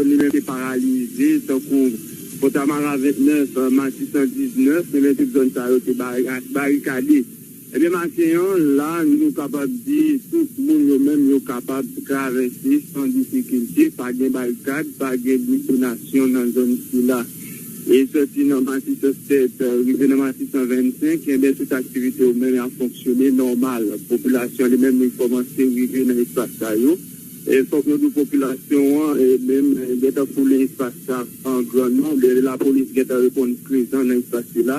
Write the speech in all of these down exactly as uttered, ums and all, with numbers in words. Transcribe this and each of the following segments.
Li menm te paralize, tankou Fontamara vennèf, Matisan diznèf, ebyen tout zòn sa yo te bari-, barikade. Ebyen maten an, la, nou kapab di tout moun yo menm yo kapab travèse san difikilte, pa gen barikad, pa gen detonasyon nan zòn sila. E sòti nan Matisan sèt, rive nan Matisan vennsenk, ebyen tout aktivite yo menm ap fonksyone nòmal. Popilasyon li menm li kòmanse rive nan espas sa yo. E fòk nou di popilasyon an, e menm, e, gentan koule espas sa an gran nonb, e lapolis gentan reponn prezan nan espas sila.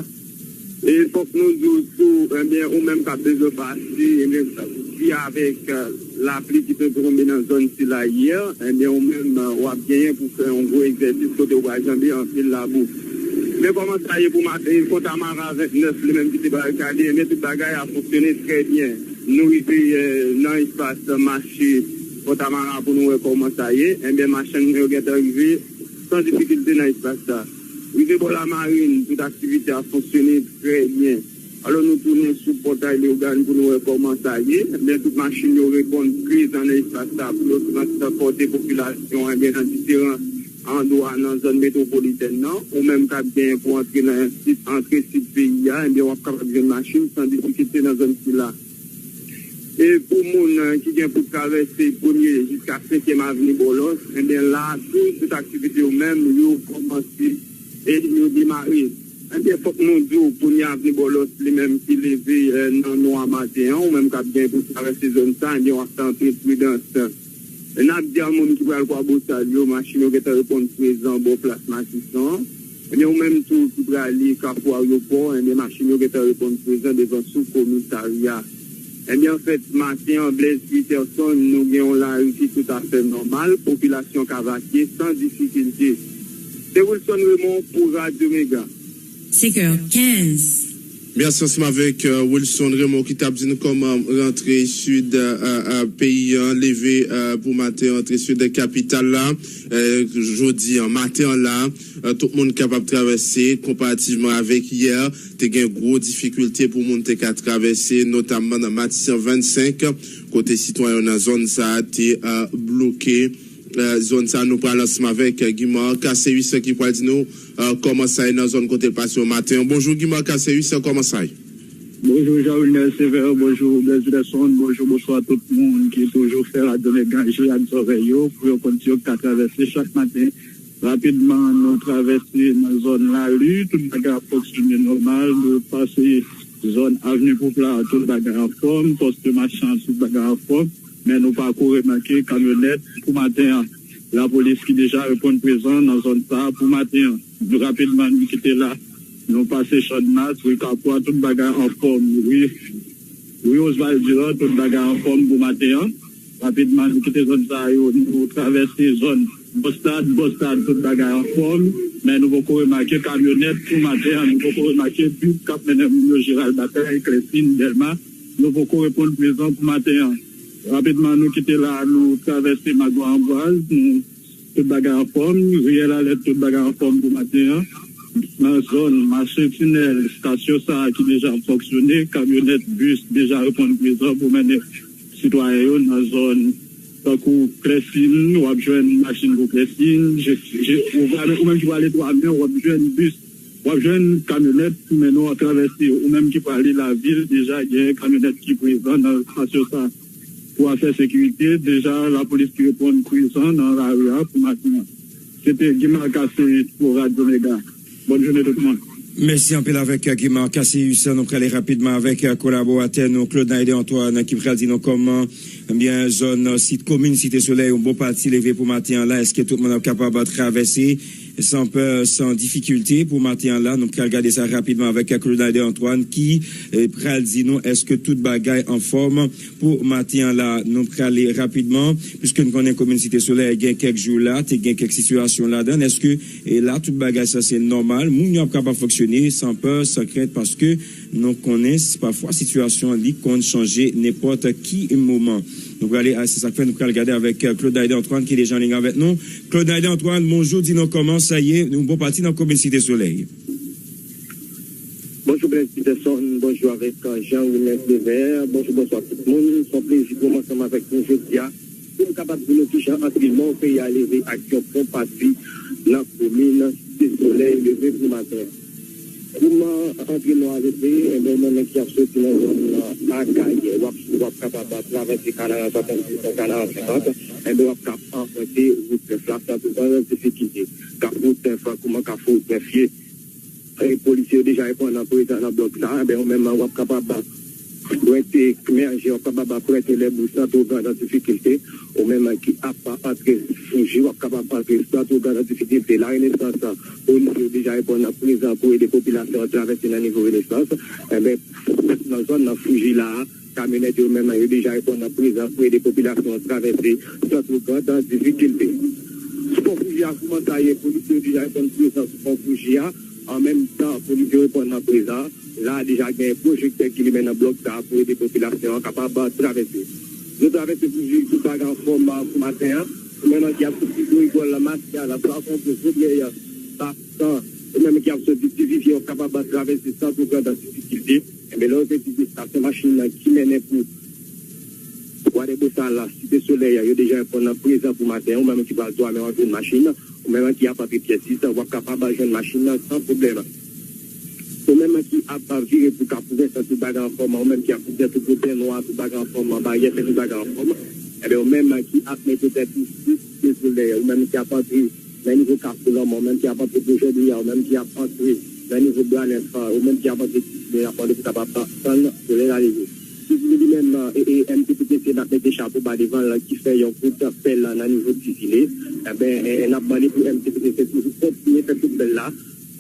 E fòk nou di w tou, ebyen, ou menm k ap bezwen pase, ebyen, di avèk, e, lapli ki te tonbe nan zòn sila yè, ebyen, ou menm, e, w ap genyen pou fè yon gwo egzèsis kote w pral janbe anpil labou. Men kòman sa ye pou maten, Fontamara vennèf, li menm ki te barikade, ebyen, tout bagay ap fonksyone trè byen. Nou rive, e, nan espas mache Fontamara pou nou wè kòman sa ye. Ebyen, machann yo gentan rive san difikilte nan espas sa. Rive bò Lamarin, tout aktivite ap fonksyone trè byen. Alò, nou tounen sou Pòtay Leyogàn pou nou wè kòman sa ye. Ebyen, tout machin yo reponn prezan nan espas sa pou yo transpòte popilasyon an, ebyen, nan diferan andwa nan zòn metwopolitèn nan. Ou menm k ap genyen pou antre nan sit, antre sid peyi a, ebyen, w ap kapab jwenn machin san difikilte nan zòn sila. E pou moun, e, ki gen pou travèse Premye jiska Senkyèm Avni Bòlòs, ebyen, la tou, tout aktivite yo menm, yo kòmanse e yo demare. Ebyen, fòk nou di w, Premye Avni Bòlòs, li menm ki leve, e, nan nwa maten an, ou menm k ap gen pou travèse zòn sa, ebyen, w ap tanpe pridans. N ap di a moun ki pral Kwabosal yo, machin yo gentan reponn prezan bò plas Matisan. Ebyen, ou menm tou ki prale Kafou Ayewopò, ebyen, machin yo gentan reponn prezan devan sou komisarya. Ebyen, anfèt, maten an, Blaise Peterson, nou gen yon lari ki toutafè nòmal, popilasyon ka vakye san difikilte. Se Wilson Raymond pou Radyo Mega. Senk è kenz. Mèsi ansanm avèk, e, Wilson Raymond ki t ap di nou kòman rantre sid, e, e, e, peyi an leve, e, pou maten rantre sid kapital la, e, jodi an, maten an la, e, tout moun kapab travèse konparativman avèk yè. Te gen gwo difikilte pou moun te ka travèse, notamman nan Matisan vennsenk, kote sitwayen yo nan zòn sa a te, e, bloke, e, zòn sa a. Nou pral ansanm avèk, e, Guimar Casséus ki pral di nou, e, kòman sa ye nan zòn kote l pase yo maten an. Bonjou, Guimar Casséus, kòman sa ye? Bonjou, Jean Wilner Sévère, bonjou, Blaise Peterson, bonjou, bonswa tout moun ki toujou fè Radyo Mega je ak zòrèy yo pou yo konn si yo ka travèse chak maten. Rapidman, nou travèse nan zòn Lali, tout bagay ap fonksyone nòmal, nou pase zòn Avni Poupla, tout bagay anfòm, pòs de machan, tout bagay anfòm. Men nou pako remake kamyonèt pou maten an. Lapolis ki deja reponn prezan nan zòn sa a pou maten an. Nou rapidman, nou kite la. Nou pase Channmas, ri Kapwa, tout bagay anfòm. Ri, ri Oswald Durand, tout bagay anfòm pou maten an. Rapidman, nou kite zòn sa yo, nou travèse zòn Bostad, Bostad, tout bagay anfòm. Men nou poko remake kamyonèt pou maten an, nou poko remake bis k ap mennen moun yo Jeral Batay, Klèsin, Dèlma. Nou poko reponn prezan pou maten an. Rapidman, nou kite la, nou travèse Maglo Anbwaz, nou, tout bagay anfòm, riyèl Alèt, tout bagay anfòm pou maten an. Nan zòn mache tinèl, estasyon sa a ki deja ap fonksyone, kamyonèt, bis deja reponn prezan pou mennen sitwayen yo nan zòn tankou Klèsin, w ap jwenn machin pou Klèsin, je, je, ou, ou menm ki prale Twa Men, w ap jwenn bis, w ap jwenn kamyonèt pou mennen w travèse. Ou menm ki prale lavil, deja gen kamyonèt ki prezan nan estasyon sa a. Pou afè sekirite, deja lapolis ki reponn prezan nan lari a pou maten an. Se te Guy Marcasseus pou Radyo Mega. Bòn jounen tout moun. Mèsi anpil avèk Guy Marcasseus. Nou prale rapidman avèk kolaboratè nou Claude Naide Antoine ki pral di nou kòman, ebyen, zòn sit komin Site Solèy, yon bon pati leve pou maten an la. Èske tout moun ap kapab travèse san pè, san difikilte pou maten an la? Nou pral gade sa rapidman avèk Claude Naide Antoine ki, eh, pral di nou èske tout bagay anfòm pou maten an la. Nou prale rapidman, piske n konnen komin Site Solèy gen kèk jou la, te gen kèk sitiyasyon ladan l. Èske, e, la, tout bagay sa se nòmal? Moun yo ap kapab fonksyone san pè, san krent, paske nou konnen s-, pafwa sitiyasyon an li konn chanje nenpòt ki moman. Nou prale, a, se sa k fè nou pral gade avèk, e, Claude Naide Antoine ki deja an liy avèk nou. Claude Naide Antoine, bonjou, di nou kòman sa ye, yon bon pati nan komin Site Solèy. Bonjou, Blaise Peterson. Bonjou avèk, euh, Jean Wilner Sévère. Bonjou, bonswa tout moun. Se yon plezi pou mwen ansanm avèk nou jodi a. Pou m kapab di nou kijan antrenman peyi a leve ak yon bon pati nan komin Site Solèy leve pou maten. Kouman antrenman an leve? Enben, mwen menm ki ap soti nan zòn nan Akayè, w ap, w ap kapab travèse kanal an swasannsis, kanal an senkant, enben, w ap kap anfwente wout nèf la san twò gran difikilte. Kafou wout nèf la, kouman kafou wout nèf ye? E polisye yo deja reponn an prezan nan blòk sa a, enben, ou menm w ap kapab pwente mèje, w ap kapab pwente lèbou san twò gran difikilte. Ou menm ki ap antre Fouji, w ap kapab antre san twò gran difikilte. La Renesans, polisye yo deja reponn an prezan pou ede popilasyon an travèse nan nivo Renesans. Enben, nan zòn nan Fouji la a, kamyonèt yo menm yo deja reponn an prezan pou ede popilasyon an travèse san twò gran difikilte. Sou Pon Fouji a, kouman sa ye? Polisye yo deja reponn prezan sou Pon Fouji a. An menm tan, polisye yo reponn an prezan. La a deja gen pwojektè ki limen nan blòk sa a pou ede popilasyon an kapab travèse. Nou travèse Fouji, tout bagay anfòm pou maten an. Ou menm ki ap soti Grigòl, Masyal, Plafon, Gwo Zobyè, Basan, ou menm ki ap soti Divizyon, w ap kapab travèse san twò gran difikilte. Enben, lè w te di estasyon machin nan ki mennen pou Kwadèbosa la, Site Solèy, yo deja reponn an prezan pou maten an. Ou menm ki pral Dwamè, w ap jwenn machin. Ou menm ki ap antre Pyè sis, w ap kapab jwenn machin nan san pwoblèm. Ou menm ki ap vire pou Kafou Vensant, tout bagay anfòm. Ou menm ki ap vire tout Bòdè Nwa, tout bagay anfòm. Baryè Fè, tout bagay anfòm. Enben, ou menm ki ap mete tèt ou sou Site Solèy, ou menm ki ap antre nan nivo Kafou Lanmò, ou menm ki ap antre Pwojè Bri a, ou menm ki ap antre nan nivo Bwa Nèf, ou menm ki ap antre Ti Silè, n ap mande pou kapab tann solèy la leve. Ti Silè li menm, e, e, M T P T C, n ap mete chapo ba devan l, ki fè yon kout pèl nan nivo Ti Silè. Enben, e, e, n ap mande pou M T P T C toujou kontinye fè kout pèl la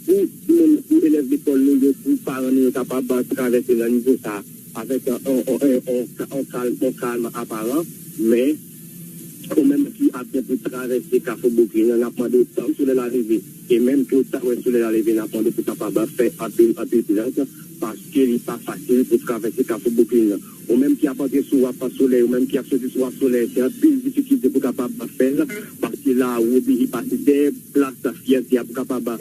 pou timoun, pou elèv lekòl nou yo, pou paran nou yo kapab travèse nan nivo sa a avèk, e, on, on, on, on, on kalm, on kalm aparan, men ou menm ki ap gen pou travèse Kafou Bouklin nan, n ap mande w tann solèy la leve. E menm ke w ta wè solèy la leve, n ap mande w pou kapab fè anpil, anpil pridans, paske li pa fasil pou travèse Kafou Bouklin nan. Ou menm ki ap antre sou Waf Solèy, ou menm ki ap soti sou Waf Solèy, se anpil difikilte pou kapab fè l, paske la, Wobi pase dèyè plas Fyète a pou kapab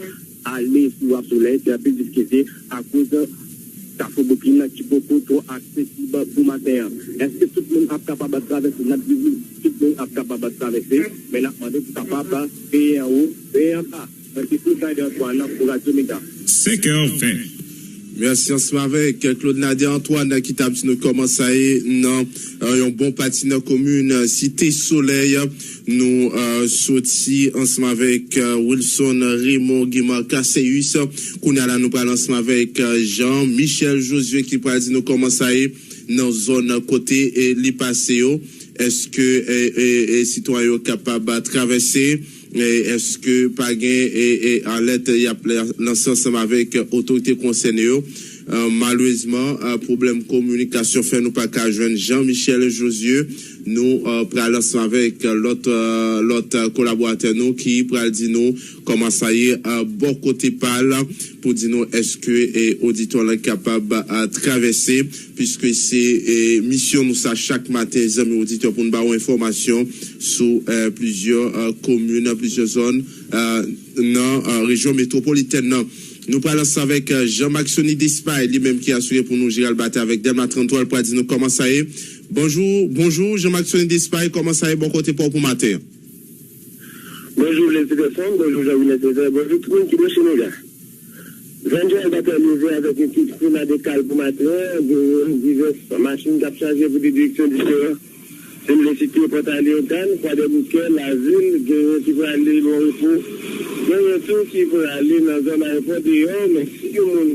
ale sou Waf Solèy, se anpil difikilte akoz Kafou Bouklin nan ki poko twò aksesib pou maten an. Èske tout moun ap kapab travèse? N ap di wi, tout moun ap kapab travèse, men n ap mande pou kapab veye anwo, veye anba. Mwen se Claude Nader Antoine pou Radyo Mega. Senk è ven. Mèsi ansanm avèk Claude Nader Antoine ki t ap di nou kòman sa ye nan, e, yon bon pati nan komin, e, Site Solèy. Nou, e, soti ansanm avèk, e, Wilson Raymond Guimard Cassius. Kounye a la, nou pral ansanm avèk, e, Jean Michel Josué ki pral di nou kòman sa ye nan zòn kote, e, li pase yo. Èske, e, e, e, sitwayen yo kapab travèse? E, èske pa gen, e, e, alèt y ap la-, lanse ansanm avèk otorite konsène yo? E, malerezman, e, pwoblèm kominikasyon fè nou pa ka jwenn Jean Michel Josué. Nou, e, pral ansanm avèk lòt, e, lòt, e, kolaboratè nou ki pral di nou kòman sa ye, e, bò kote pa l, pou di nou èske, e, oditè la kapab, e, travèse, piske se, e, misyon nou sa chak maten, zanmi oditè, pou n ba w enfòmasyon sou, e, plizyè, e, komin, plizyè zòn, e, nan, e, rejyon metwopolitèn nan. Nou pral ansanm avèk, e, Jean Maxony Despay, li menm ki asire pou nou Jeral Batay avèk Delma tranntwa, l pral di nou kòman sa ye. Bonjou, bonjou, Jean Maxony Despay, kòman sa ye bò kote pa w pou maten an? Bonjou, Blaise Peterson, bonjou, Jean Minet Césaire, bonjou tout moun ki branche nou la. Zòn Jeral Batay leve avèk yon ti klima de kal pou maten an, genyen divès machin k ap chaje pou de direksyon diferan. Si m vle site Pòtalye, Ogàn, Kwadèboukè, Lavil, genyen ki prale Bon Repo, genyen tou ki prale nan zòn ayewopò deyò, men si yon moun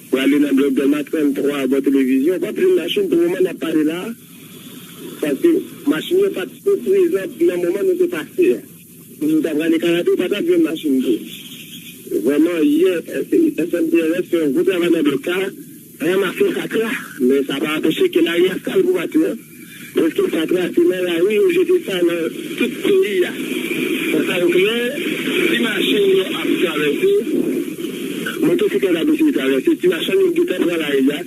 prale nan blòk Dèlma tranntwa bò televizyon, w ap jwenn machin pou moman n ap pale la a, paske machin yo pa t ko prezan nan moman nou te pase a. Si w ta prale Kanado, w pa t ap jwenn machin tou. Vrèman, yè, S N T R S fè yon gwo travay nan blòk sa a, ranmase fatra, men sa pa anpeche ke lari a sal pou maten an. Prèske fatra, se nan lari yo jete sa nan tout peyi a. Fò sa yo klè, ti machin yo ap travèse, motosiklèt ap eseye travèse, ti machann yo gentan pran lari a.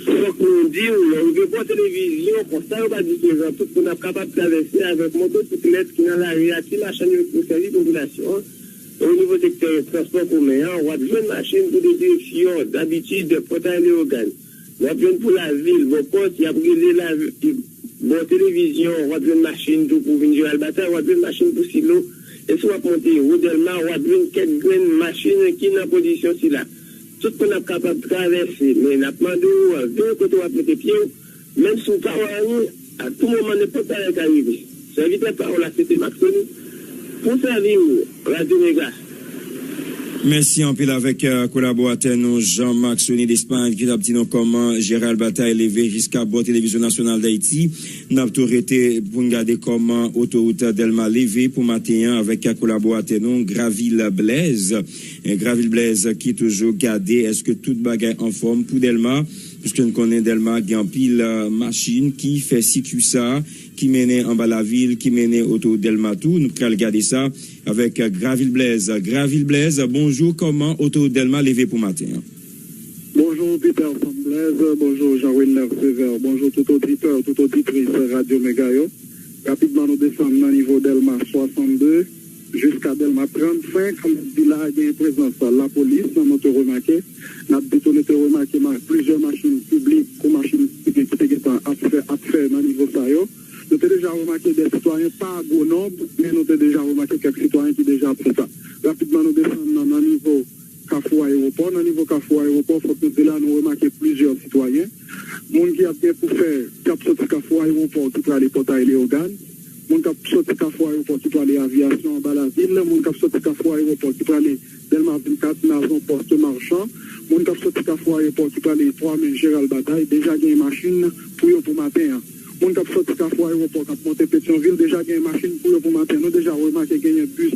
Fòk nou di w, lè w rive bò televizyon, konsta yo pa diferan. Tout moun ap kapab travèse avèk motosiklèt ki nan lari a, ti machann yo pou sèvi popilasyon an. O nivo sektè transpò komen an, w ap jwenn machin pou de direksyon, dabitid, Pòtay Leyogàn. W ap jwenn pou lavil, bò pòt, y ap rele lavil. Bò televizyon, w ap jwenn machin tou pou vin jere al batay, w ap jwenn machin pou silo. E si w ap monte wo Dèlma, w ap jwenn kèk grenn machin ki nan pozisyon sila. Tout moun ap kapab travèse, men n ap mande w, veye kote w ap mete pye w, menm si w pa wè anyen, a tou moman, nenpòt bagay ka rive. Sèvitè pawòl la, se te Maxoni, pou sèvi w, Radyo Mega. Mèsi anpil avèk eh, kolaboratè nou Jean Maxoni Despagne ki t ap di nou kòman jere al batay leve jiska bò Televizyon Nasyonal Dayiti. N ap tou rete pou n gade kòman otowout Dèlma leve pou maten an avèk kolaboratè nou Gravil Blaise. Eh, Gravil Blaise ki toujou gade èske tout bagay anfòm pou Dèlma, piske n konnen Dèlma gen anpil eh, machin ki fè sikwi sa, ki mennen anba lavil, ki mennen otowout Dèlma tou. Nou pral gade sa avèk eh, Gravil Blaise. Gravil Blaise, bonjou, kòman otowout Dèlma leve pou maten an? Bonjou Peter Samblez, bonjou Jean Wilner Sever, bonjou tout oditè, tout oditris Radyo Mega yo. Rapidman nou desann nan nivo Dèlma swasannde jiska Dèlma trannsenk, n ap di la gen prezans lapolis, nou te remake. N ap di tou nou te remake ma- plizyè machin piblik kou machin piblik ki te gentan ap fè ap fè nan nivo sa yo. Nou te deja remake de sitwayen pa gwo nonb, men nou te deja remake kèk sitwayen ki deja ap fè sa. Rapidman nou desann nan nan nivo Kafou Ayewopò. Nan nivo Kafou Ayewopò, fòk nou di la, nou remake plizyè sitwayen. Moun ki ap gen pou fè, ki ap soti Kafou Ayewopò, ki prale Pòtay Leyogàn. Moun k ap soti Kafou Ayewopò, ki prale Aviyasyon anba lavil. Moun k ap soti Kafou Ayewopò, ki prale Dèlma vennkat, Nazon, Pòs Machan. Moun k ap soti Kafou Ayewopò, ki prale Twa Men, Jeral Batay, deja gen machin pou yo pou maten an. Moun k ap soti Kafou Ayewopò, k ap monte Petyonvil, deja gen machin pou yo pou maten an. Nou deja remake genyen bis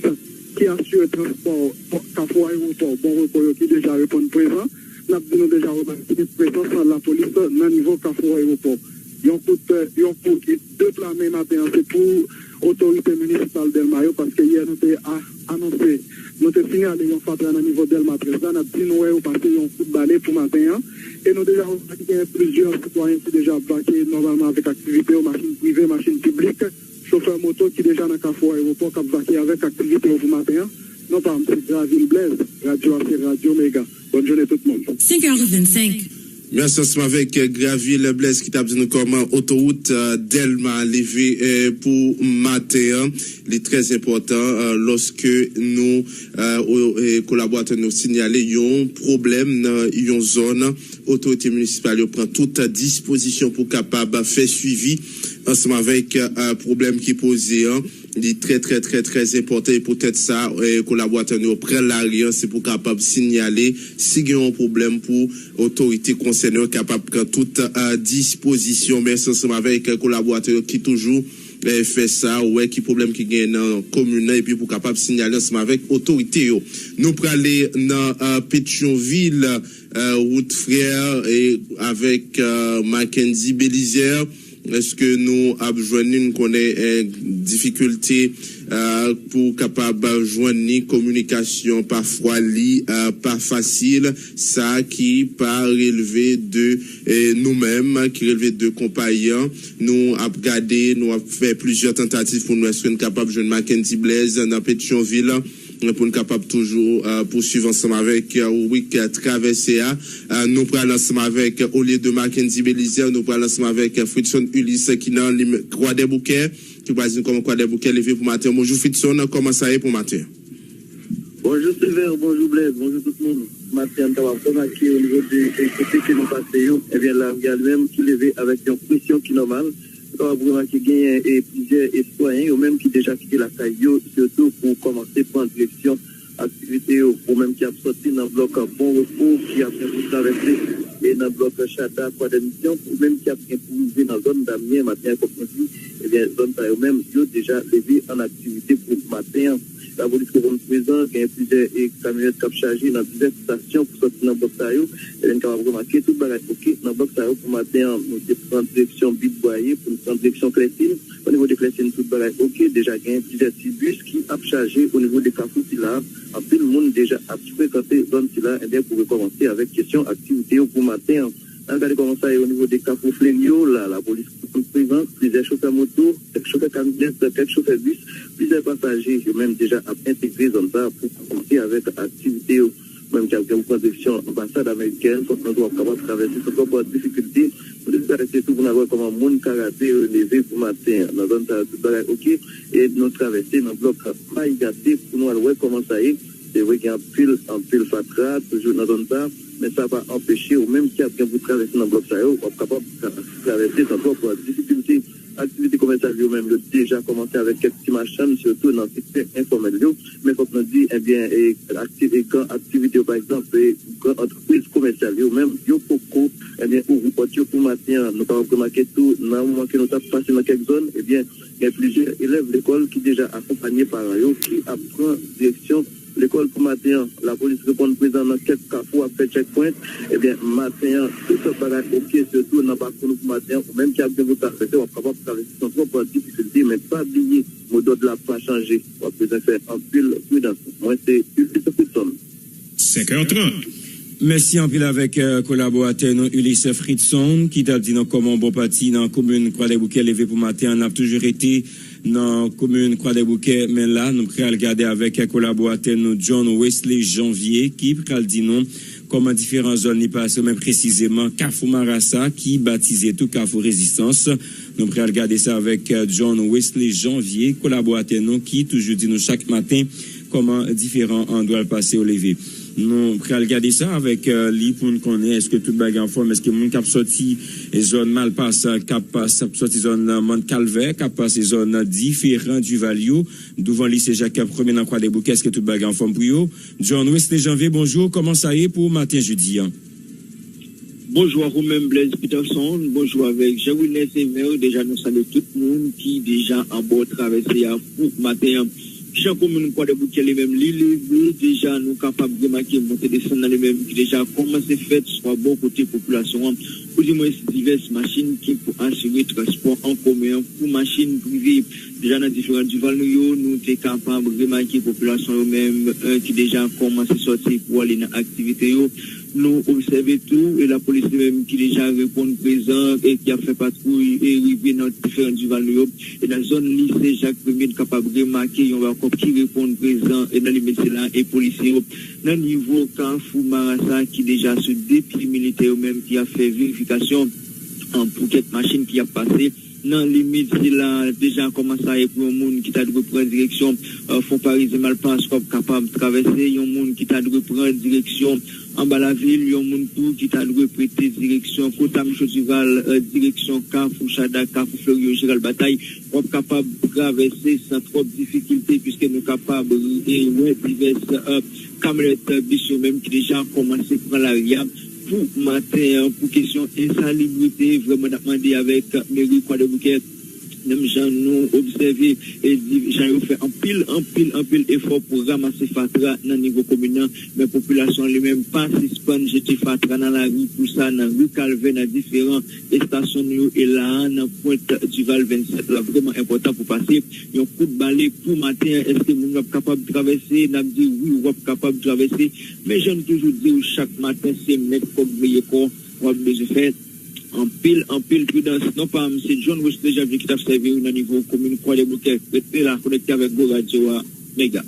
ki asire transpò Kafou Ayewopò, Bon Repo yo ki deja reponn prezan. N ap di nou deja remake prezans lapolis nan nivo Kafou Ayewopò. Yon kout, yon kout de pla men maten an, se pou otorite minisipal Dèlma yo, paske yè nou te a- anonse, nou te sinyale yon fatra nan nivo Dèlma trèz la, n ap di nou wè yo pase yon kout bale pou maten an. E nou deja remake genyen plizyè sitwayen ki deja ap vake nòmalman avèk aktivite yo, machin prive, machin piblik. Chofè moto ki deja nan Kafou Ayewopò k ap vake avèk aktivite yo pou maten an. Non pa m se Gravil Blaise, radyo a se Radyo Mega. Bòn jounen tout moun. Senk è vennsenk. Mèsi ansanm avèk Gravil Blaise ki t ap di nou kòman otowout eh, Dèlma leve eh, pou maten an. Li trè enpòtan eh, lòske nou eh, o- eh, kolaboratè nou sinyale yon pwoblèm nan yon zòn. Otorite minisipal yo pran tout dispozisyon pou kapab fè swivi ansanm avèk eh, pwoblèm ki poze an. Li trè, trè, trè, trè enpòtan e poutèt sa, eh, kolaboratè nou yo pran lari an, se pou kapab sinyale si gen yon pwoblèm pou otorite konsène yo kapab pran tout eh, dispozisyon. Mèsi ansanm avèk eh, kolaboratè yo ki toujou eh, fè sa, wè ki pwoblèm ki gen nan komin nan, epi pou kapab sinyale ansanm avèk otorite yo. Nou prale nan eh, Petyonvil, eh, wout Frè, e avèk eh, Mackendy Belizaire. Èske nou ap jwenn li? Nou konnen eh, difikilte eh, pou kapab jwenn li, kominikasyon pafwa li eh, pa fasil. Sa ki pa relve de eh, nou menm, ki relve de konpayi an. Nou ap gade, nou ap fè plizyè tantativ pou nou èske n kapab jwenn Mackendy Blaise nan Petyonvil. Pou n kapab toujou eh, pouswiv ansanm avèk eh, ribrik eh, Travèse a. Eh, nou pral ansanm avèk, eh, olye de Mackendy Belizaire, nou pral ansanm avèk eh, Fritson Ulysse ki nan lim- Kwadèboukè, ki pral di nou kòman Kwadèboukè leve pou maten. Bonjou Fritson, kòman sa ye pou maten? Bonjou Silver, bonjou Blaise, bonjou tout moun. Maten an, n kapab remake o nivo de eh, kote ke nou pase yo, ebyen lari a li menm ki leve avèk yon presyon ki nòmal. Ou kapab remake genyen e plizyè sitwayen yo menm ki deja kite lakay yo, sitou pou kòmanse pran direksyon aktivite yo. Ou menm ki ap soti nan blòk Bon Repo, ki ap gen pou travèse e nan blòk Chata, Kwadèmisyon, ou menm ki ap gen pou rive nan zòn Damyen maten an, kòm nou di, ebyen zòn sa yo menm, yo deja leve an aktivite pou maten an. Lapolis reponn prezan, gen plizyè e kamyonèt k ap chaje nan divès estasyon pou sòti nan blòk sa yo. Ebyen, n kapab remake tout bagay oke nan blòk sa yo pou maten an. Nou te pran direksyon Bit Bwaye pou n pran direksyon Klèsin. O nivo de Klèsin, tout bagay oke. Deja gen plizyè ti bis ki ap chaje o nivo de kafou sila. Anpil moun deja ap frekante zòn sila. Ebyen, pou rekòmanse avèk kesyon aktivite yo pou maten an. Ann gade kòman sa ye o nivo de kafou Fleri yo. La, lapolis pran prezans, plizyè chofè moto, kèk chofè kamyonèt, kèk chofè bis, plizyè pasaje yo menm deja ap entegre zòn sa a pou kòmanse avèk aktivite yo. Menm ki ap gen pou pran direksyon anbasad amerikèn, fòk nou tou ap kapab travèse san twòp difikilte. Pou desann Se tou pou n al wè kòman moun Karate yo leve pou maten an. Nan zòn sa yo, tout bagay oke. E nou travèse nan blòk Mayigate pou nou al wè kòman sa ye. Se vre gen anpil, anpil fatra toujou nan zòn sa, men sa pa anpeche ou menm ki ap gen pou travèse nan blòk sa yo, w ap kapab tra- travèse san twòp difikilte. Aktivite komèsyal yo menm, yo deja kòmanse avèk kèk ti machann, sitou nan sektè enfòmèl yo. Men fòk nou di, ebyen, e, akti- e, gran aktivite yo, pa egzanp, e, gran antrepriz komèsyal yo menm, yo poko, ebyen, ouvri pòt yo pou maten an. Nou kapab remake tou, nan moman ke nou t ap pase nan kèk zòn, ebyen, gen plizyè elèv lekòl ki deja akonpanye paran yo ki ap pran direksyon lekòl pou maten an. Lapolis reponn prezan nan kèk kafou ap fè checkpoint. Ebyen, maten an, tout sòt bagay oke, sitou nan pakou nou pou maten an, ou menm ki ap gen pou travèse, w ap kapab travèse san twòp difikilte, men pa bliye, modòd la pa chanje. W ap bezwen fè anpil pridans. Mwen se Ulysse Fritson. Senk è trant. Mèsi anpil avèk eh, kolaboratè nou Ulysse Fritson ki t ap di nou kòman bon pati nan komin Kwadèboukè leve pou maten an. N ap toujou rete nan komin Kwadèboukè, men la nou pral gade avèk eh, kolaboratè nou John Wesley Janvier ki pral di nou kòman diferan zòn li pase, men presizeman Kafou Marasa ki batize tou Kafou Rezistans. Nou pral gade sa avèk eh, John Wesley Janvier, kolaboratè nou ki toujou di nou chak maten kòman diferan andwa l pase yo leve. Nou pral gade sa avèk eh, li pou n konnen èske tout bagay anfòm, èske moun k ap sòti eh, zòn Malpas, k ap pas- ap sòti zòn eh, Mòn Kalvè, k ap pase zòn eh, diferan Dival yo. Douvan lise Jak Premye nan Kwadèboukè, èske tout bagay anfòm pou yo? John Wesley Janvier, bonjou, kòman sa ye pou maten jedi an? Bonjou ak ou menm Blaise Peterson, bonjou avèk Jean Wilner Sever, deja nou salye tout moun ki deja anbò travèse a pou maten an. Jan komin Kwadèboukè li menm li leve, deja nou kapab remake monte desann nan li menm ki deja kòmanse fèt swa bò kote popilasyon an, pou di mwens divès machin ki pou asire transpò an komen an pou machin prive. Deja nan diferan Dival nou yo, nou te kapab remake popilasyon yo menm eh, ki deja kòmanse sòti pou ale nan aktivite yo. Nou obsève tou e lapolis li menm ki deja reponn prezan e ki ap fè patwouy e rive nan diferan Dival nou yo. E nan zòn lise Jak Premye, n kapab remake yon bakòp ki reponn prezan e nan limit sila e polisye yo nan nivo Kafou Marasa ki deja sou de pye militè yo menm ki ap fè verifikasyon an pou kèk machin ki ap pase. Nan limit sila deja kòmanse a ye pou yon moun ki ta dwe pran direksyon eh, Fon Parizyen Malpas w ap kapab travèse, yon moun ki ta dwe pran direksyon anba lavil, yon moun tou ki ta dwe prete direksyon Kota Micho Dival, eh, direksyon Kafou Chada, Kafou Flerio, Jeral Batay, w ap kapab travèse san twòp difikilte piske nou kapab eh, wè divès eh, kamyonèt eh, bis yo menm ki deja kòmanse pran lari a pou maten an. Pou kesyon ensalibrite, vrèman n ap mande avèk meri Kwadèboukè, menm jan nou obsève e di jan yo fè anpil anpil anpil efò pou ranmase fatra nan nivo komin nan, men popilasyon an li menm pa sispann jete fatra nan lari. Pou sa, nan ri Kalvè, nan diferan estasyon nou yo e la a nan pwent Dival vennsèt la, vrèman enpòtan pou pase yon kout bale pou maten an. Èske moun yo ap kapab travèse? N ap di wi, w ap kapab travèse, men jan n toujou di w, chak maten se mèt kòk veye kò w ap bezwen fè. Anpil anpil pridans. Non pa m se John Wesley Janvier ki t ap sèvi w nan nivo komin Kwadèboukè. Rete la konekte avèk Go Radyo a. Mega.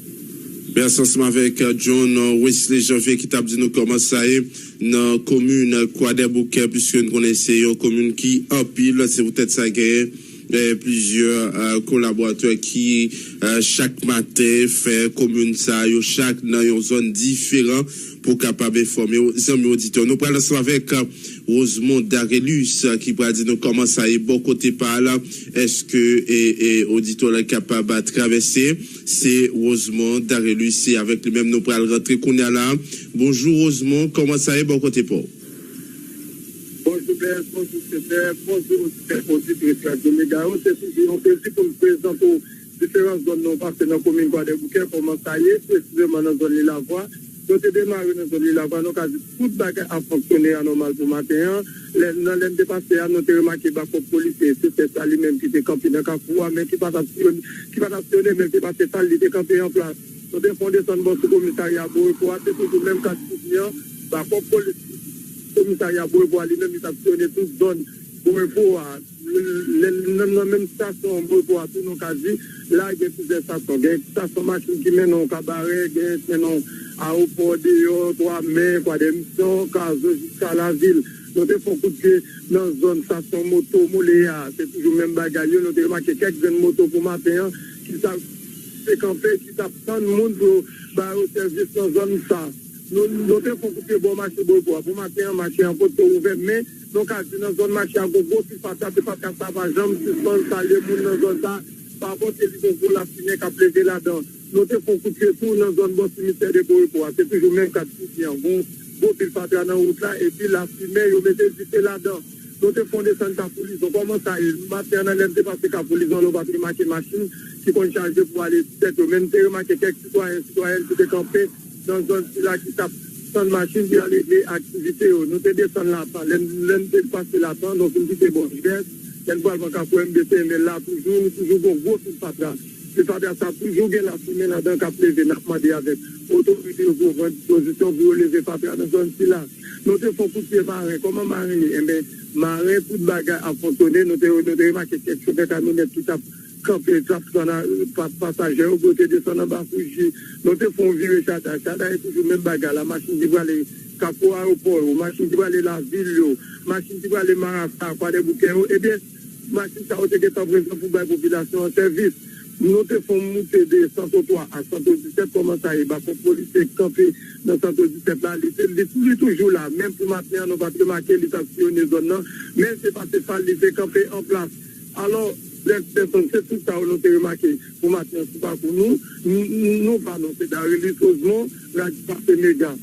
Mèsi ansanm avèk John Wesley Janvier ki t ap di nou kòman sa ye nan komin Kwadèboukè, piske n konnen se yon komin ki anpil, se poutèt sa genyen plizyè kolaboratè ki chak maten fè komin sa yo chak nan yon zòn diferan pou kapab enfòme w. Zanmi oditè, nou pral ansanm avèk Rosemond Darelus ki pral di nou kòman sa ye bò kote pa l. Èske oditè la kapab travèse? Se Rosemond Darelus, se avèk li menm nou pral rantre kounye a la. Bonjou Rosemond, kòman sa ye bò kote pa w? Bonjou Blaise, bonjou Sever, bonjou oditè oditris Radyo Mega yo. Se toujou yon plezi pou m prezante w diferan zòn nou pase nan komin Kwadèboukè, kòman sa ye, presizeman nan zòn Lilavwa. Nou te demare nan zòn Lilavwa, nou ka di tout bagay ap fonksyone anòmal pou maten an. Lè nan lè n te pase a, nou te remake bakòp polisye S S S la li menm ki te kanpe nan kafou a, men ki pa t ap siyone, ki pa t ap siyone, men l te pase pa l, li te kanpe an plas. Nou te fè yon desann bò sou komisarya Borepo a, se toujou menm kat kounye an, bakòp polis komisarya Borepo a li menm li t ap siyone tout zòn Borepo a. Nan menm estasyon Borepo a tou nou ka di, la gen plizyè estasyon. Gen estasyon machin ki mennen w Kabarè, gen ki mennen w Ayewopò, Deyò, Twa Mè, Kwadèmisyon, Kazo jiska lavil. Nou te fè yon kout pye nan zòn stasyon moto Mole a. Se toujou menm bagay yo. Nou te remake kèk grenn moto pou maten an ki t ap te kanpe, ki t ap tann moun pou yo ba yo sèvis nan zòn sa. Nou, nou te fè yon kout pye bò mache Boyko a. Pou maten an, mache an potko ouvè, men nou ka di nan zòn mache a, gon gwo pil fatra, se fatra sa pa janm sispann salye moun nan zòn sa, pa rapò se li gon gwo lafimen k ap leve ladan. Nou te fè yon kout pye tou nan zòn bò simitè de Boyko a. Se toujou menm kat Fouti an. Gon gwo pil fatra nan wout la, epi lafimen, yo mete dife ladan. Nou te fè yon desann Kafoulizon. Kòman sa ye? Maten an, nan lè m te pase Kafoulizon, nou pa t remake machin ki konn chaje pou ale disèt yo. Men m te remake kèk sitwayen, sitwayèn ki te kanpe nan zòn sila ki t ap tann machin pou y al regle aktivite yo. Nou te desann Latan. Lè n, lè n te pase Latan, nou fin kite bò Jivès, lè n pral pran Kafou M B C, men la toujou, nou toujou gon gwo pil fatra. Pil fatra sa toujou gen lafimen ladan k ap leve. N ap mande avèk otorite yo pou yo pran dispozisyon pou yo leve fatra nan zòn sila. Nou te fè yon kout pye Maren. Kòman Maren ye? Enben, Maren, tout bagay ap fonksyone. Nou te, nou te remake kèk chofè kamyonèt ki t ap kanpe, t ap tann a, pa, pasaje yo pou yo te desann anba Fouji. Nou te fè yon vire Chada. Chada e toujou menm bagay la. Machin ki prale Kafou Ayewopò yo, machin ki prale Lavil yo, machin ki prale Marasa, Kwadèboukè yo. Ebyen, machin sa yo te gentan prezan pou bay popilasyon an sèvis. Nou te fè yon moute de Santo twa a Santo disèt, kòman sa ye? Bakòp polis te kanpe nan Santo disèt la, li, te, li, li toujou la. Menm pou maten an, nou pa t remake li t ap siyone zòn nan, men se pase pa l, li te kanpe anplas. Alò, lè pèsonn, se tout sa yo nou te remake pou maten an sou pakou nou. Nou, nou, nou pa non, se Darilis Osmond, Radyo Pase Mega.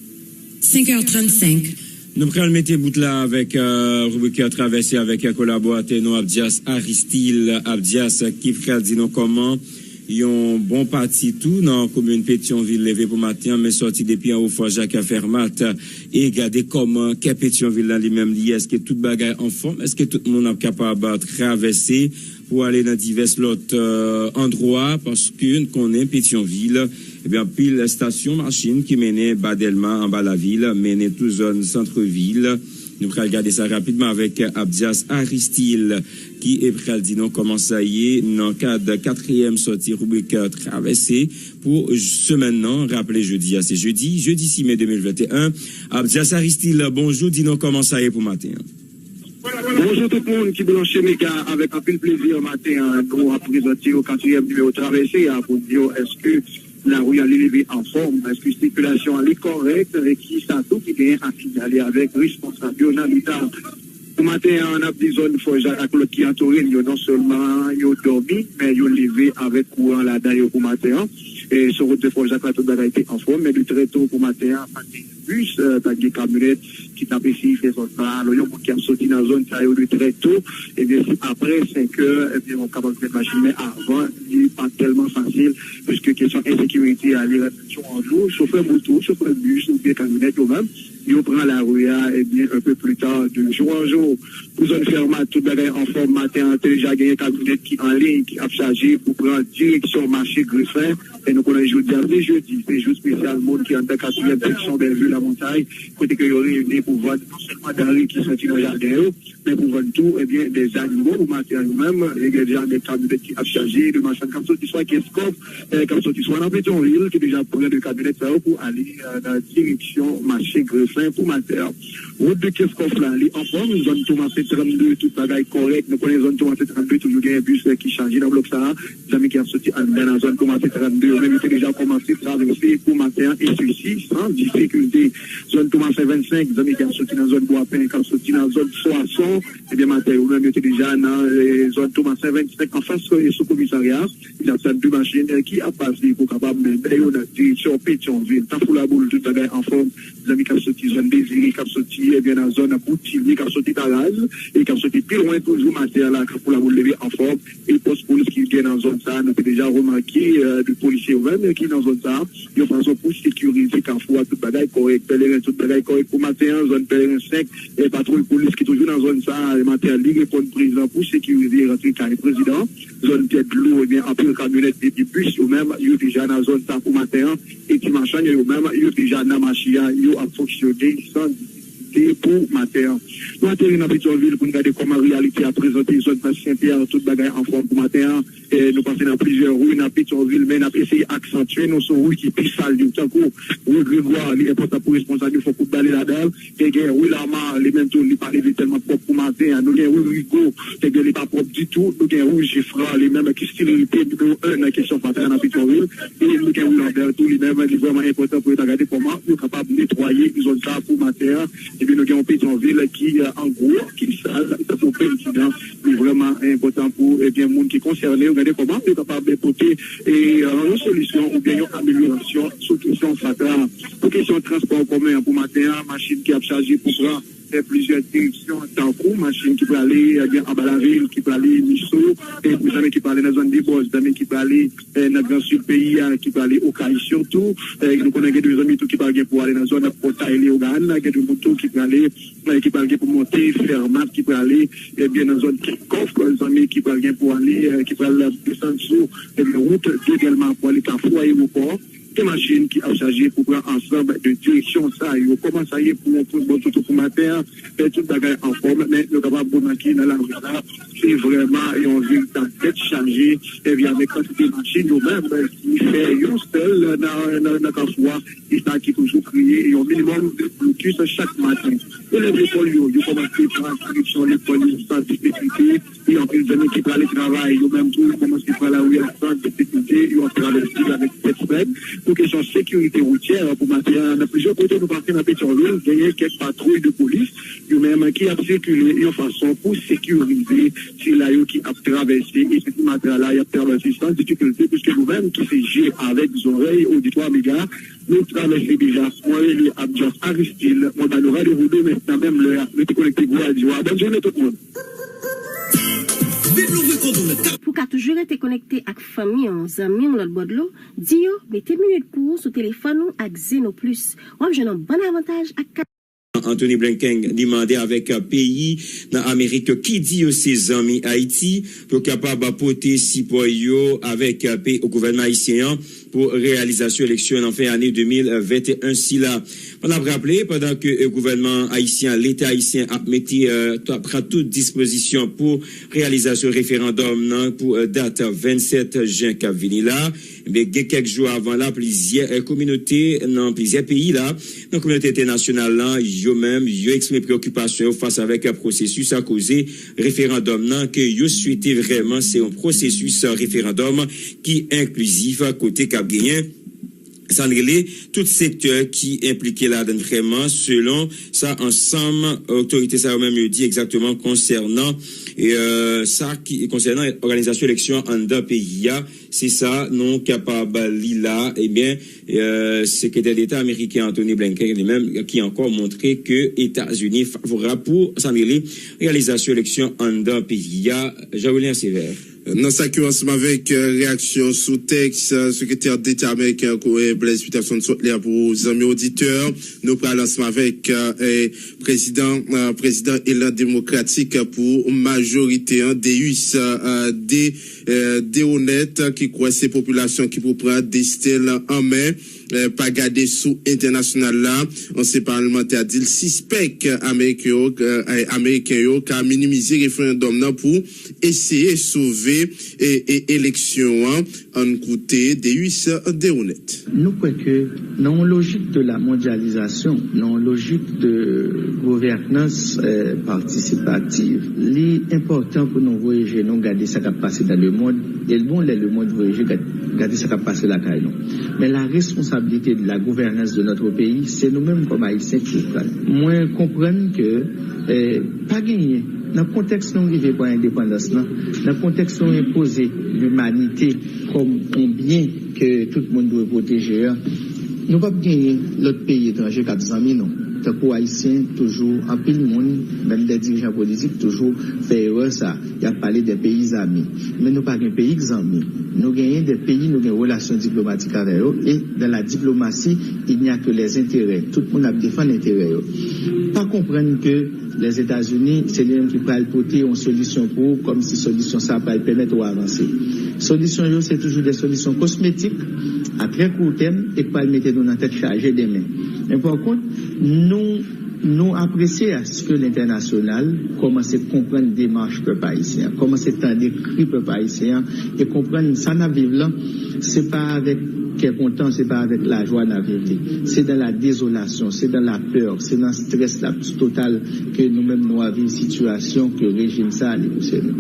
Cinq heures trente-cinq. Nou pral mete bout la avèk euh, ribrik Travèse avèk euh, kolaboratè nou Abdias Aristil. Abdias ki pral di nou kòman yon bon pati tou nan komin Petyonvil leve pou maten an, men sòti depi anwo Fò Jak Fèmat. E gade kòman kè Petyonvil lan li menm li ye. Èske tout bagay anfòm? Èske tout moun ap kapab travèse pou ale nan divès lòt euh, andwa? Paske n konnen Petyonvil, ebyen, anpil estasyon machin ki mennen ba Dèlma anba lavil, mennen tou zòn santrevil. Nou pral gade sa rapidman avèk Abdias Aristil ki e pral di nou kòman sa ye nan kad katriyèm sòti ribrik Travèse pou semèn nan. Raple jodi a se jedi, jedi sis me de mil venteyen. Abdias Aristil, bonjou, di nou kòman sa ye pou maten an. Bonjou tout moun ki branche Mega avèk anpil plezi an maten an. Nou ap prezante yo katriyèm nimewo Travèse a pou di yo èske lari a li leve anfòm, èske sikilasyon an li kòrèk, e ki sa tou ki genyen a sinyale avèk responsab yo nan Leta. Pou maten an, n ap di zòn Fò Jak ak lòt ki antoure l yo, non sèlman yo dòmi, men yo leve avèk kouran ladan yo pou maten an. E sou wout de Fò Jak la, tout bagay te anfòm, men de trè to pou maten an, pa t gen bis, euh, pa t gen kamyonèt ki t ap eseye fè zòn sa a. Alò, yon moun ki ap soti nan zòn sa yo de trè to, ebyen, se apre senkè, ebyen, w ap kapab jwenn machin, men avan, li pa tèlman fasil, piske kesyon ensekirite a, li rete toujou an jou. Chofè moto, chofè bis oubyen kamyonèt yo menm, yo pran lari a, ebyen, un peu plus tard, de jour en jour. Pou zòn Fèmat, tout bagay anfòm. Maten an, te deja genyen kamyonèt ki anliy, ki ap chaje pou pran direksyon mache Grefen. E nou konnen jodi a, se jedi, se jou espesyal moun ki anndan katriyèm seksyon Bèlvi Lamontay, kote ke yo reyini pou vann non sèlman danre ki soti nan jaden yo, men pou vann tou, ebyen, dèzanimo pou maten an yo menm. E gen deja de kamyonèt ki ap chaje de machann k ap soti swa Kenskòf, eh, k ap soti swa nan Petyonvil, ki deja pran de kamyonèt sa yo pou ale, eh, nan direksyon mache Grefen pou maten an. Wout de Kenskòf la, li anfòm, zòn Tomasen trannde, tout bagay kòrèk. Nou konnen zòn Tomasen trannde toujou genyen bis, eh, ki chaje nan blòk sa a. Zanmi ki ap soti anndan nan zòn Tomasen trannde yo menm, yo te deja kòmanse travèse pou maten an, e sesi san difikilte. Zòn Tomasen vennsenk, zanmi ki ap soti nan zòn Bwapen, k ap soti nan zòn Swason, ebyen, maten yo menm, yo te deja nan, eh, zòn Tomasen vennsenk, anfas, eh, sou komisarya a. Y ap tann de machin, eh, ki ap pase pou kapab mennen yo nan direksyon Petyonvil. Kafou Laboul, tout bagay anfòm. Zanmi k ap soti zòn Dezire, k ap soti, ebyen, nan zòn Boutilye, k ap soti Taraz, e k ap soti pi lwen toujou maten an la, Kafou Laboul leve anfòm. E pòs polis ki gen nan zòn sa a, nou te deja remake, eh, de polisye yo menm ki nan zòn sa a, yon fason pou sekirize Kafou a, tout bagay kòrèk. Pèleren, tout bagay kòrèk pou maten an, zòn Pèleren senk, e patwouy polis ki toujou nan zòn sa a, maten an, li reponn prezan pou sekirize rantre kay prezidan. Zòn Tèt Dlo, ebyen, anpil kamyonèt epi bis yo menm, yo deja nan zòn sa pou maten an. E ti machann yo, yo menm, yo deja nan mache a, yo ap fonksyone san difikilte pou maten an. Nou ateri nan Petyonvil pou n gade kòman reyalite a prezante zòn Plas Senpyè, tout bagay anfòm pou maten an. E nou pase nan plizyè ri nan Petyonvil, men n ap eseye aksantye nou sou ri ki pi sal yo, tankou ri Gregwa, li enpòtan pou responsab yo fè kout bale ladan l. Te gen ri Lama, li menm tou, li pa leve tèlman pwòp pou maten an. Nou gen ri Rigo, te gen li pa pwòp ditou. Nou gen ri Jefran, li menm ki stil rete nimewo en nan kesyon fatra nan Petyonvil. E nou gen ri Lanbè tou, li menm, li vrèman enpòtan pou yo ta gade kòman yo kapab netwaye zòn sa a pou maten an. Epi nou gen yon Petyonvil ki, eh, an gwo, ki sal, tankou penti an. Li vrèman enpòtan pou, ebyen, moun ki konsène yo gade kòman yo kapab pote, eh, yon solisyon oubyen yon amelyorasyon sou kesyon fatra. Pou kesyon transpò kòmè an pou maten an, machin ki ap chaje pou pran, eh, plizyè direksyon, tankou machin ki prale, ebyen, anba lavil, ki prale Niso, e pou zanmi ki prale nan zòn Debòs, zanmi ki prale, eh, nan Gran Sid peyi a, ki prale Okay sitou. Eh, nou konnen gen de zanmi tou ki pral gen pou ale nan zòn Pòtay Leyogàn, gen de moun tou ki prale, eh, ki pral gen pou monte Fèmat, ki prale, ebyen, nan zòn Kèkòf, zanmi ki pral gen pou ale, eh, ki pral desann sou, ebyen, wout de Dèlma pou ale Kafou Ayewopò. Gen machin ki ap chaje pou pran ansanm de direksyon sa yo. Kòman sa ye pou yon bon toutou pou maten an? Fè tout bagay anfòm, men nou kapab remakè nan lari la, se vrèman yon veritab tèt chaje, epi avèk kantite machin yo menm ki fè yon sèl nan, nan, nan kafou a, e sa ki toujou kreye yon minimòm de blokis chak maten. Elèv lekòl yo, yo kòmanse pran direksyon lekòl yo san difikilte, e anpil zanmi ki prale travay, yo menm tou, yo kòmanse pran lari a san difikilte, yo ap travèse avèk tèt frèt. Pou kesyon sekirite woutyè, pou maten an, nan plizyè kote nou pase nan Petyonvil, genyen kèk patwouy de polis, yo menm ki ap sikile yon fason pou sekirize sila yo ki ap travèse, e se pou maten an la, y ap travèse san difikilte, piske nou menm ki se je avèk zòrèy oditwa Mega, nou travèse deja. Mwen rele Abdias Aristil, mwen ba nou randevou demen nan menm lè a. Rete konekte gwo radyo a. Bòn jounen tout moun. Pou w ka toujou rete konekte ak fanmi w, zanmi w lòt bò dlo, di yo mete minit pou ou sou telefòn ou ak Zeno Plus. W ap jwenn yon bann avantaj ak kat. Anthony Blinken li mande avèk peyi nan Amerik ki di yo se zanmi Ayiti pou yo kapab pote sipò yo avèk peyi gouvènman ayisyen an pou reyalizasyon eleksyon nan fen ane de mil venteyen sila. N ap raple, pandan ke gouvènman ayisyen an, Leta ayisyen ap mete, ap pran tout dispozisyon pou reyalizasyon referandòm nan pou dat vennsèt jen k ap vini la, ebyen, gen kèk jou avan la, plizyè kominote nan plizyè peyi la, nan kominote entènasyonal la, yo menm, yo eksprime preyokipasyon yo fas avèk pwosesis koze referandòm nan, ke yo swete vrèman se yon pwosesis referandòm ki enklizif, kote k ap genyen sa n rele tout sektè ki enplike ladan l vrèman, selon sa ansanm otorite sa yo menm yo di egzakteman konsènan sa ki konsènan òganizasyon eleksyon anndan peyi a. Se sa nou kapab li la. Ebyen, Sekretè Deta ameriken Anthony Blinken li menm ki ankò montre ke Etazini favorab pou sa n rele reyalizasyon eleksyon anndan peyi a. Jean William Sévère. Nan sa ki yo ansanm avèk reyaksyon sou tèks Sekretè Deta ameriken Blaise Peterson sot li a pou zanmi oditè, nou pral ansanm avèk prezidan prezidan elan demokratik pou majorite an, Deus Deronèt, ki kwè se popilasyon ki pou pran desten l an men. Pa gade sou entènasyonal la. Ansyen palmantè a di l sispèk ameriken yo ameriken yo ka minimize referandòm nan pou eseye sove eleksyon an. Ann koute Deus Deronèt. Nou kwè ke nan yon lojik de la mondyalizasyon, nan yon lojik de gouvènans patisipativ, li enpòtan pou nou voye je nou gade sa k ap pase nan lemonn. E l bon lè lemonn voye je gade sa k ap pase lakay nou. Men la responsabilité de la gouvernance de notre pays, se nou menm kòm Ayisyen ki pral. Mwen konprann ke pa genyen, nan kontèks nou rive pran endepandans lan, nan kontèks nou enpoze limanite kòm yon byen ke tout moun dwe pwoteje a, nou p ap genyen lòt peyi etranje k ap zanmi nou. Tankou Ayisyen, toujou anpil moun, menm dè dirijan politik, toujou fè erè sa. Y ap pale de peyi zanmi. Men nou pa gen peyi k zanmi. Nou genyen de peyi nou gen relasyon diplomatik avè yo, e dans la diplomatie, il n'y a que les intérêts. Tout moun ap defann enterè yo. Pa konprann ke Lèzetazini, se li menm ki pral pote yon solisyon pou ou, kòmsi solisyon sa a pral pèmèt ou avanse. Solisyon yo, se toujou de solisyon kosmetik, a trè kou tèm, e k pral mete nou nan tèt chaje demen. Men pa kont, nou Nou apresye aske lentènasyonal kòmanse konprann demach pèp ayisyen an, kòmanse tande kri pèp ayisyen an e konprann sa n ap viv lan, se pa avèk kè kontan, se pa avèk lajwa n ap viv li. Se dans la désolation, c'est dans la peur, c'est dans strès la total ke nou menm nou ap viv sitiyasyon ke rejim sa a li pouse nou.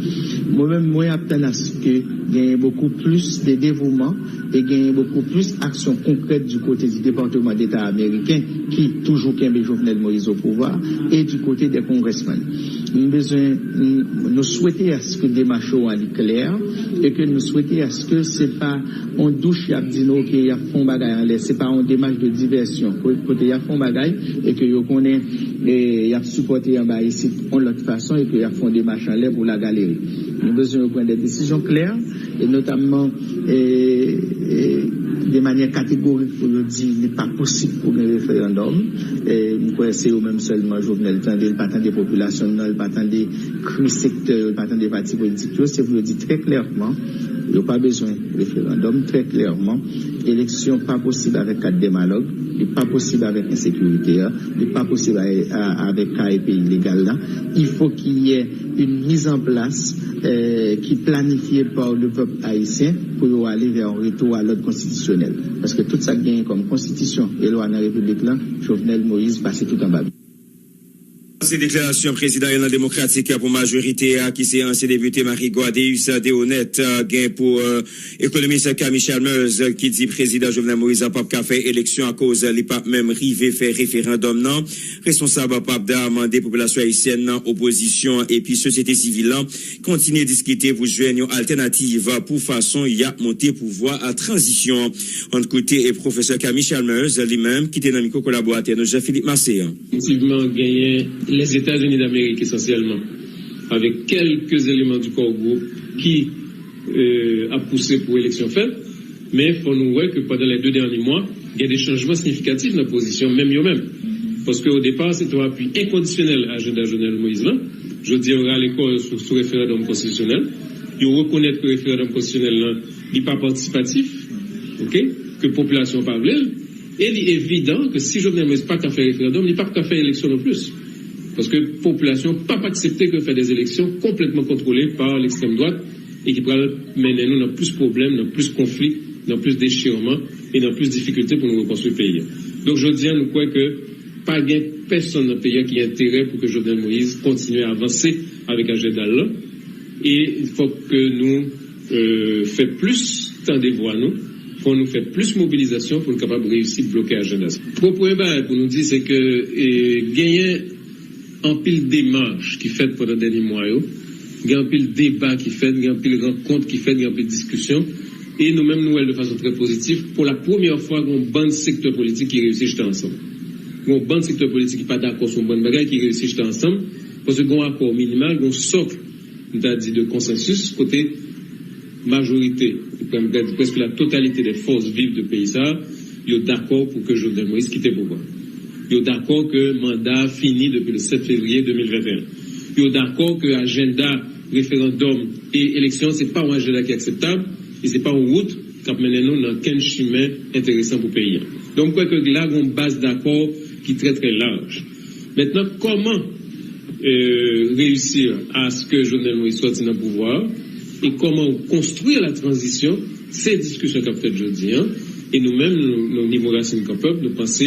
Mwen menm, mwen ap tann aske genyen bokou plis de devouman e genyen bokou plis aksyon konkrèt di kote di Depatman Deta ameriken ki toujou kenbe Jovenel Moïse o pouvwa e di kote de kongresmenn. Nou bezwen, nou, nou swete aske demach yo an li klè e ke nou swete aske se pa yon douch y ap di nou, oke, y ap fè yon bagay anlè. Se pa yon demach de divèsyon. Ko-, kote y ap fè yon bagay e ke yo konnen e y ap sipòte anba isit yon lòt fason e ke y ap fè yon demach anlè pou lagaleri. Nou bezwen yo pran de desizyon klè e notamman e, e, de manyè kategorik pou yo di li pa posib pou gen referandòm. E, m kwè se yo menm sèlman Jovenel tande, li pa tande popilasyon nan, li pa tande kri sektè yo, li pa tande pati politik yo, se pou yo di trè klèman, yo pa bezwen referandòm, trè klèman, eleksyon pa posib avèk kat demalòg, li pa posib avèk ensekirite a, li pa posib a, a, avèk ka e peyi legal la. Il faut qu'il y ait une mise en place eh, ki planifye pa le pèp ayisyen pou yo ale vè yon retou a lòd konstitisyonèl. Paske tout sa k genyen kòm konstitisyon e lwa nan repiblik lan, Jovenel Moïse pase tout anba pye. Se deklarasyon prezidan Elan Demokratik pou Majorite a, ki se ansyen depite Marie Goadeus Dehonet, gen pou, eh, ekonomis Camille Chalmers, ki di prezidan Jovenel Moïse p ap ka fè eleksyon akoz li p ap menm rive fè referandòm nan. Responsab PAPDA mande popilasyon ayisyèn nan, opozisyon epi sosyete sivil lan kontinye diskite pou jwenn yon altènativ pou fason y ap monte pouvwa a tranzisyon. Ann koute e pwofesè Camille Chalmers, li menm, ki te nan mikwo kolaboratè nou Jean Philippe Massé an. Efektivman, genyen Lèzetazini Damerik esansyèlman, avèk kèlke eleman di core group ki, euh, ap pouse pou eleksyon fèt, men fò nou wè ke pandan lè de dènye mwa, gen de chanjman siyifikatif nan pozisyon menm yo menm. Paske o depa, se te yon apui enkondisyonèl ajanda Jovenel Moïse lan. Jodi a, yo rale kò yo sou, sou referandòm konstitisyonèl. Yo rekonèt ke referandòm konstitisyonèl lan, li pa patisipatif, oke, ke popilasyon pa vle l. E li evidan ke si Jovenel Moïse pa ka fè referandòm, li p ap ka fè eleksyon non plis. Paske popilasyon p ap aksepte ke fè de eleksyon konplètman kontwole pa lekstrèm dwat e ki pral mennen nou nan plis pwoblèm, nan plis konfli, nan plis dechirman e nan plis difikilte pou nou rekonstwi peyi a. Donk, jodi a, nou kwè ke pa gen pèsonn nan peyi a ki enterè pou ke Jovenel Moïse kontinye avanse avèk ajanda l lan. E fòk ke nou, euh, fè plis tande vwa nou, fò nou fè plis mobilizasyon pou nou kapab reyisi bloke ajanda sa. Bon, premye bagay pou nou di, se ke, eh, genyen anpil demach ki fèt pandan dènye mwa yo, gen anpil deba ki fèt, gen anpil rankont ki fèt, gen anpil diskisyon. E nou menm, nou wè l de fason trè pozitif. Pou la premyè fwa, gen yon bann sektè politik ki reyisi chita ansanm. Gen yon bann sektè politik ki pa dakò sou yon bann bagay ki reyisi chita ansanm, paske gen yon akò minimal, gen yon sòk, m ta di, de konsansis, kote majorite, m ta di prèske la totalite de fòs viv de peyi sa a, yo dakò pou ke Jovenel Moïse kite pouvwa. Yo dakò ke manda a fini depi le sèt fevriye de mil venteyen. Yo dakò ke ajanda referandòm e eleksyon, se pa yon ajanda ki akseptab, e se pa yon wout k ap mennen nou nan kenn chimen enteresan pou peyi a. Donk, m kwè ke la, gen yon baz dakò ki trè, trè laj. Mentnan, kòman, euh, reyisi aske Jovenel Moïse sòti nan pouvwa a, e kòman ou konstwi la tranzisyon, se diskisyon k ap fèt jodi a. E nou menm, nou, nou nivo Rasin Kan Pèp, nou panse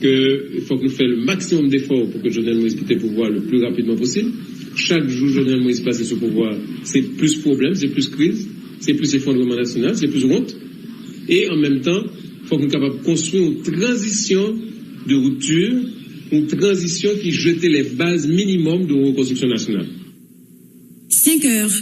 ke fòk nou fè le maksimòm defò pou ke Jovenel Moïse kite pouvwa le pli rapidman posib. Chak jou Jovenel Moïse pase sou pouvwa, se plis pwoblèm, se plis kriz, se plis efondreman nasyonal, se plis wont. E an menm tan, fòk nou kapab konstwi yon tranzisyon de rupture, yon tranzisyon ki jete les bases minimum de reconstruction nationale. Cinq heures.